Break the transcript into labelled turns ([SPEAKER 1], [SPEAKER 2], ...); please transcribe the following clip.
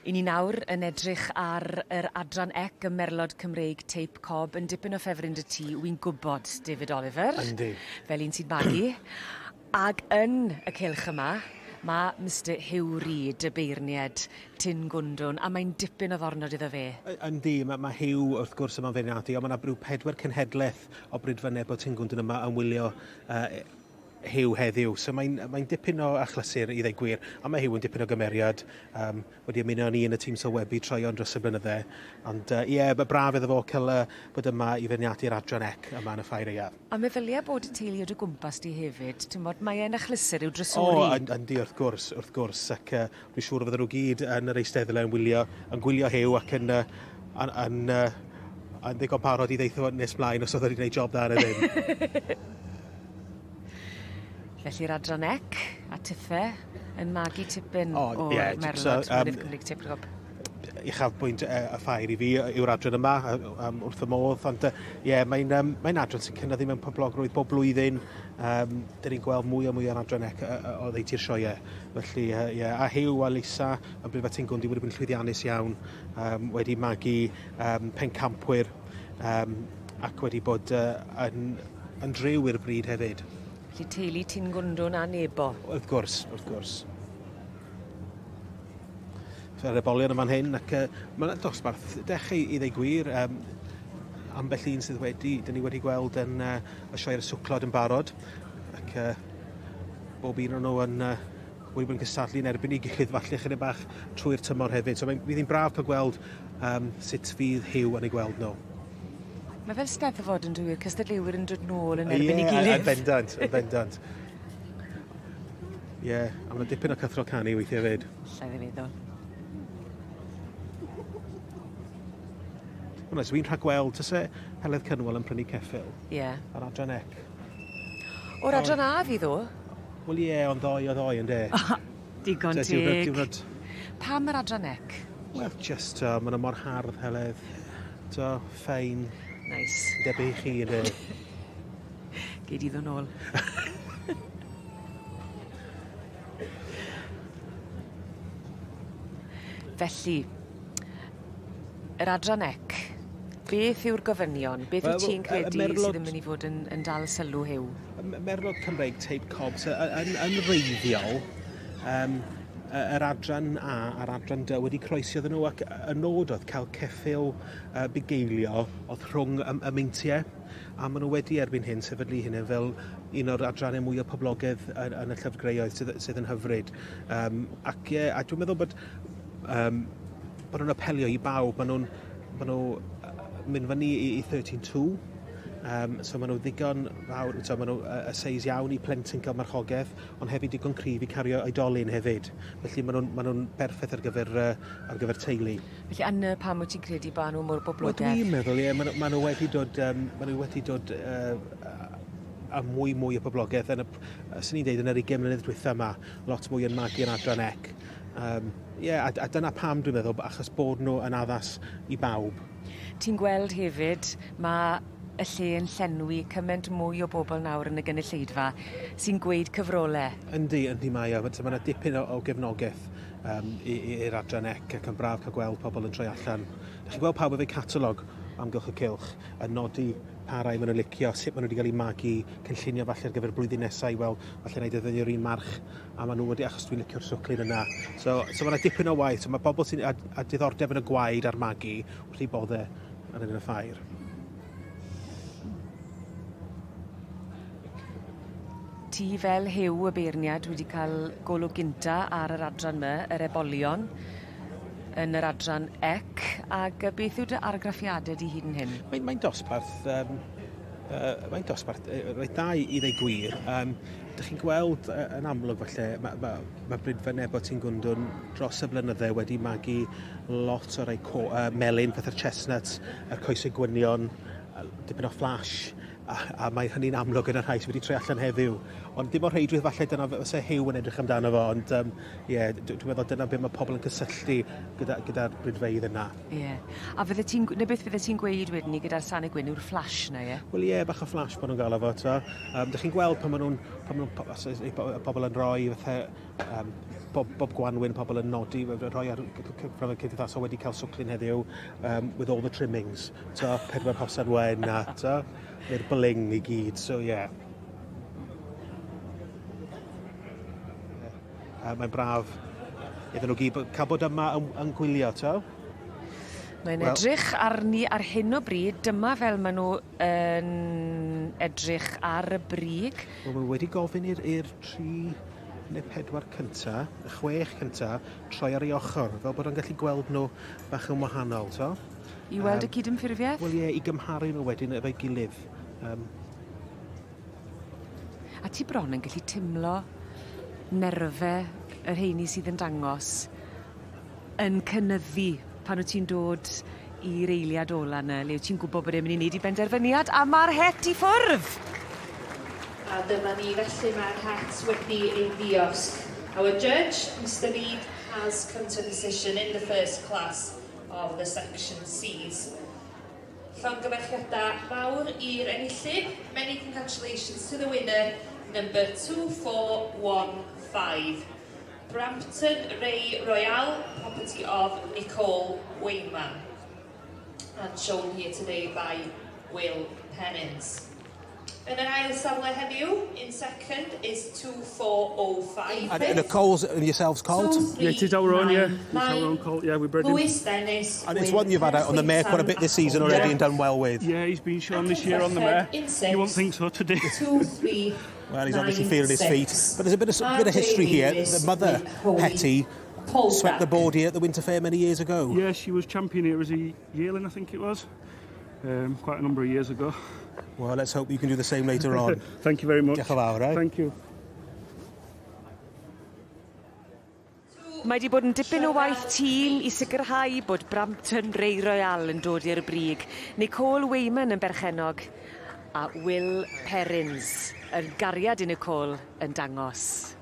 [SPEAKER 1] I ni nawr yn edrych ar yr adran ec y Merlod Cymreig Teip Cob yn dipyn o ffefryn 'dy ti, wi'n gwbod, David Oliver.
[SPEAKER 2] Yndi.
[SPEAKER 1] Fel un sy'n magu. Ag yn y cylch yma ma' Mister Huw Reid, y beirnied Tin Gwndwn, a mae'n dipyn o ddornod iddo fe.
[SPEAKER 2] Yndi, ma' ma' Huw wrth gwrs yma'n feirniadu, ond ma' 'na ryw pedwar cenhedleth o brydfynedd bod Tin Gwndwn yma yn wylio yy Huw heddiw. So mae'n mae dipyn o achlysur i ddweud gwir, a mae Huw yn dipyn o gymeriad, um, wedi ymuno â ni yn y tîm sylwebu troeon dros y blynydde. Ond ie, uh, yeah, braf iddo fo cael uh, bod yma i feirniadu'r adran ec yma yn y ffair aeaf.
[SPEAKER 1] A meddylia bod y teulu o dy gwmpas di hefyd, ti'mod, mae e'n achlysur i'w drysori.
[SPEAKER 2] O, yndi, wrth gwrs, wrth gwrs, ac uh, dwi'n siŵr fydden nhw gyd yn yr eisteddle yn wylio, yn gwylio Huw ac yn, uh, yn, yn, uh, yn ddigon parod i ddeitha fo nes mlaen os oedd wedi gwneud job dda neu ddim.
[SPEAKER 1] Felly'r adran ec a tithe yn magu tipyn oh, o'r yeah, merlod so, mynydd Cymreig Teip
[SPEAKER 2] Uchafbwynt y ffair i fi yw'r adran yma, um, wrth y modd, ond ie, yeah, mae'n um, mae adran sy'n cynyddu mewn poblogrwydd bob blwyddyn. Um, dyn ni'n gweld mwy a mwy o'r adran ec o ddeutu'r sioeau. Felly, ie, yeah, a Huw a Lisa yn Brifat Tingwnd wedi bod yn llwyddiannus iawn, um, wedi magu um, pencampwyr um, ac wedi bod uh, yn, yn driw i'r bryd hefyd.
[SPEAKER 1] Felly teulu Tingwndwn a Nebo.
[SPEAKER 2] Wrth gwrs, wrth gwrs. So, yr ebolion yn fan hyn, ac uh, mae'n dosbarth dechrau i ddeu gwir. Um, ambell un sydd wedi, dyn ni wedi gweld yn uh, y sioe'r swclod yn barod, ac uh, bob un o'n nhw yn uh, wedi bod yn cystadlu yn erbyn ei gilydd falle chydig bach trwy'r tymor hefyd. So mae'n fydd hi'n braf cael gweld um, sut fydd Huw yn ei gweld nhw.
[SPEAKER 1] Mae fel steddfod yn dwi, cystadleuwyr yn dod nôl yn erbyn ei gilydd.
[SPEAKER 2] Ie, yn bendant, yn bendant. Ie, yeah, a mae'n dipyn o cythro canu weithiau hefyd.
[SPEAKER 1] Alla i ddim meddwl.
[SPEAKER 2] Wel, so fi'n rhagweld, tase Heledd Cynwal yn prynu ceffyl.
[SPEAKER 1] Ie. Yeah.
[SPEAKER 2] Ar adran ec.
[SPEAKER 1] O'r adran A fydd o?
[SPEAKER 2] Wel ie, ond ddoe o ddoe, ynde?
[SPEAKER 1] Digon teg. Diwrnod, diwrnod. Pam yr adran ec?
[SPEAKER 2] Wel, just, uh, maen nhw mor hardd, Heledd. To, ffein.
[SPEAKER 1] Nice.
[SPEAKER 2] Debyg i chi, ynde?
[SPEAKER 1] Gei di ddod nôl. Felly, Yr adran ec. Beth yw'r gofynion? Beth wyt ti'n credu sydd yn mynd i fod yn, yn dal sylw Huw?
[SPEAKER 2] Merlod Cymreig teip Cobs yn, yn reiddiol, um, yr adran A a'r adran D wedi croesi iddyn nhw ac y nod oedd cael ceffyl uh, bugeilio oedd rhwng y, y meintiau a maen nhw wedi erbyn hyn sefydlu hynny fel un o'r adrannau mwyaf poblogaidd yn, yn y llyfrgreoedd sydd, sydd yn hyfryd. Um, ac ie, a dwi'n meddwl bod um, bod nhw'n apelio i bawb. Maen nhw'n ma nhw mynd fyny i, i 13.2, um, so maen nhw ddigon fawr, so maen nhw y seis iawn i plentyn cael marchogaeth, ond hefyd digon cryf i cario oedolyn hefyd. Felly maen nhw'n ma nhw berffaith ar gyfer, uh, ar gyfer teulu.
[SPEAKER 1] Felly, a 'ny pam wyt ti'n credu bod nhw mor boblogaidd?
[SPEAKER 2] Wel, dwi'n meddwl, ie, maen, ma nhw wedi dod, um, maen nhw wedi dod uh, a mwy mwy o poblogaeth yn y, swn i'n deud, yn yr 20 mlynedd dwytha yma, lot mwy yn magu yn adran ec. Um, yeah, a, a dyna pam dwi'n meddwl, achos bod nhw yn addas i bawb.
[SPEAKER 1] Ti'n gweld hefyd, mae y lle yn llenwi cymaint mwy o bobl nawr yn y gynulleidfa sy'n gweud cyfrole.
[SPEAKER 2] Yndi, yndi mae o. Mae yna dipyn o, o gefnogaeth um, i'r adran ec ac yn braf cael gweld pobl yn troi allan. Dych chi'n gweld pawb efo'u catalog amgylch y cylch yn nodi pa rai maen nhw'n licio, sut maen nhw wedi cael eu magu, cynllunio falle ar gyfer blwyddyn nesaf i weld falle na i ddefnyddio'r un march a maen nhw wedi, achos dwi'n licio'r swclin yna. So, so mae yna dipyn o waith, so mae bobl sy'n a, a diddordeb yn y gwaed a'r magu wrth eu bodde yn y ffair.
[SPEAKER 1] Ti fel Huw y beirniad wedi cael golwg gynta ar yr adran 'my, yr ebolion, yn yr adran ec, ag yy beth yw dy argraffiade di hyd yn hyn?
[SPEAKER 2] Mae'n mae dosbarth um, uh, mae'n dosbarth uh, reit dda i, i ddeu gwir. Um, Dych chi'n gweld uh, yn amlwg falle, mae ma, ma Brydfa Nebo Ti'n Gwndwn dros y blynydde wedi magu lot o rai co, uh, melyn, fatha'r chestnuts, yr coesau gwynion, dipyn o flash, a, a mae hynny'n amlwg yn y rhai sydd wedi troi allan heddiw. Ond dim o'r rheidrwydd falle dyna fysa Huw yn edrych amdano fo, ond um, ie, dwi'n meddwl dyna beth mae pobl yn cysylltu gyda'r gyda, brydfeydd yna.
[SPEAKER 1] Ie. A fydde ti'n, neu beth fydde ti'n gweud wedyn ni gyda'r sanau gwyn yw'r flash na, ie?
[SPEAKER 2] Wel ie, bach o flash bod nhw'n gael efo, to. Um, dych chi'n gweld pan maen nhw'n, pan maen nhw'n, os y pobl yn rhoi fatha um, bob, bob gwanwyn pobl yn nodi, rhoi ar cyfryngau cymdeithasol wedi cael swclin heddiw um, with all the trimmings. So, pedwar hosan wen a, so, neu'r bling i gyd, so ie. Yeah. Uh, mae'n braf iddyn nhw gyd cael bod yma yn, yn gwylio, to.
[SPEAKER 1] Mae'n well, edrych arni ar hyn o bryd, dyma fel maen nhw yn edrych ar y brig.
[SPEAKER 2] Wel, mae wedi gofyn i'r tri neu pedwar cynta, y chwech cynta, troi ar ei ochr, fel bod o'n gallu gweld nhw bach yn wahanol, to.
[SPEAKER 1] I weld um, y cydymffurfiaeth?
[SPEAKER 2] Wel ie, i gymharu nhw wedyn efo'i gilydd. Um,
[SPEAKER 1] A ti bron yn gallu timlo nerfe y rheini sydd yn dangos yn cynyddu pan wt ti'n dod i'r eiliad ola 'ny le wyt ti'n gwbo bod e myn' i neud 'i benderfyniad a ma'r het i ffwrdd!
[SPEAKER 3] A dyma ni felly mae'r het wedi ei ddiosg. Our judge, Mister Reid, has come to a decision in the first class of the section Cs. Llongyfarchiadau mawr i'r enillydd. Many congratulations to the winner, number 2415. Brampton Ray Royale, property of Nicole Wayman. And shown here today by Will Pennings. Yn yr ail safle heddiw, in second, is 2405.
[SPEAKER 2] And Nicole's and yourself's colt?
[SPEAKER 4] Yeah, it is our own, yeah. It's our own colt, yeah, we bred him.
[SPEAKER 3] Lewis Dennis.
[SPEAKER 2] And it's one you've had out on the mare quite a bit this season already yeah. and done well with.
[SPEAKER 4] Yeah, he's been shown this year on the mare. You won't think so today.
[SPEAKER 3] Two, three,
[SPEAKER 2] well, he's obviously feeling his feet. But there's a bit of, bit of history here. The mother, Hetty, swept the board here at the Winter Fair many years ago.
[SPEAKER 4] Yeah, she was champion here as a yearling, I think it was. Um, quite a number of years ago.
[SPEAKER 2] Well, let's hope you can do the same later on.
[SPEAKER 4] Thank you very much.
[SPEAKER 2] Diolch yn fawr, eh?
[SPEAKER 4] Thank you.
[SPEAKER 1] Mae 'di bod yn dipyn o waith tîm i sicrhau bod Brampton Ray Royal yn dod i'r brig. Nicole Wayman yn berchennog a Will Perrins yn gariad i Nicole yn dangos.